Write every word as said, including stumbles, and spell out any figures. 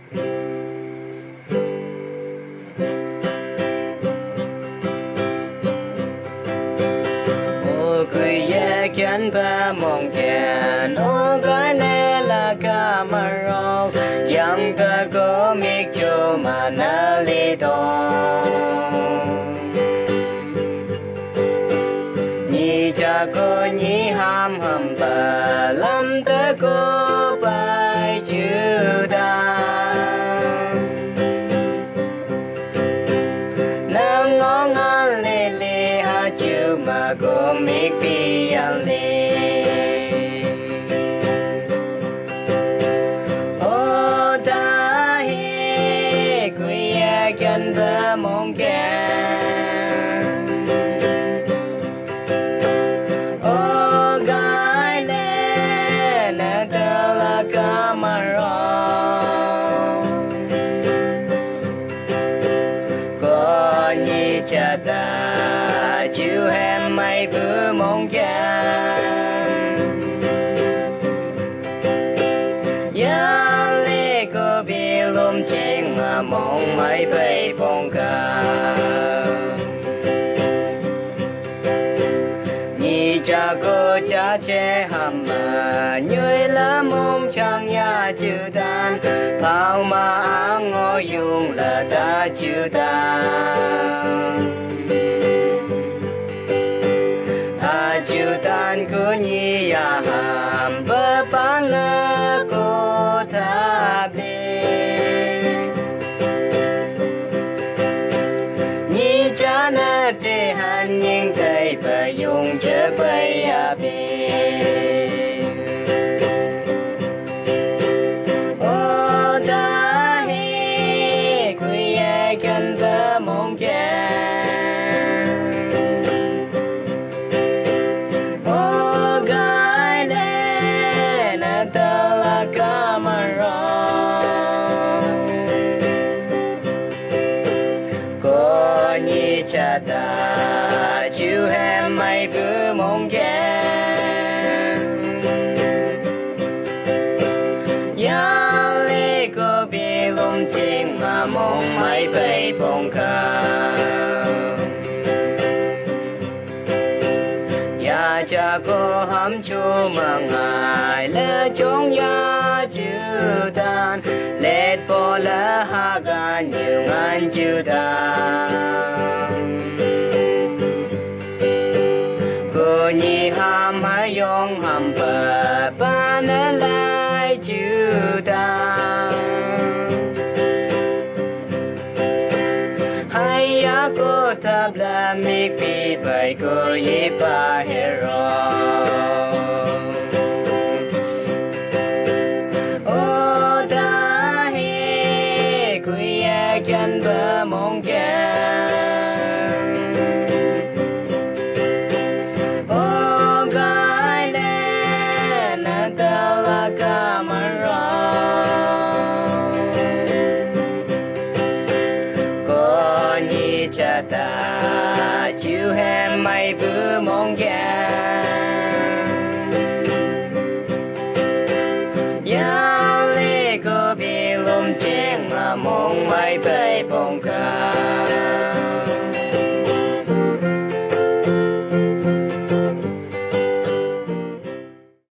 O kui ye kyan ba mong kyan, o gai le la ka ma ro, yang ta ko mik cho ma na li do. Ni cha ko ni ham ham ba lam ta ko pai chu da. Nang ngong a le le ha chu ma ko mik pi ya le. O ta he kui ya kyan ba mong kyan. O gai le na ta la ka ma ro. Ko ni cha ta chu hem mai bu mong kyan. Ya le ko bi lum ching ma mong mai pai pong ka. Ni cha ko cha che ham ma, nyui la mong chang ya chu dan, pao ma ang o yung la ta chu dan. A chu dan ko ni ya ham, ba pan la ko ta ble. Ni cha na te han ning tai pa yung che pa ya bi. O ta he kui ya kyan ba mong kyan. O gai le na ta la ka ma ro. Ko ni cha ta chu hem mai bu mong kyan. Ya le ko bi lum ching ma mong mai pai pong ka. Ya cha ko ham chu ma ngai le chong ya chu dan, let po la ha gan yu ngan chu dan. Ko ni ham ha yong ham pa pa na lai chu dan. Hai ya ko ta bla mik pi bai ko ye pa he ro. O ta he kui ya kyan ba mong kyan. O gai le na ta la ka ma ro. Ko ni cha ta chu hem mai bu mong kyan. Ya le ko bi lum ching ma mong mai pa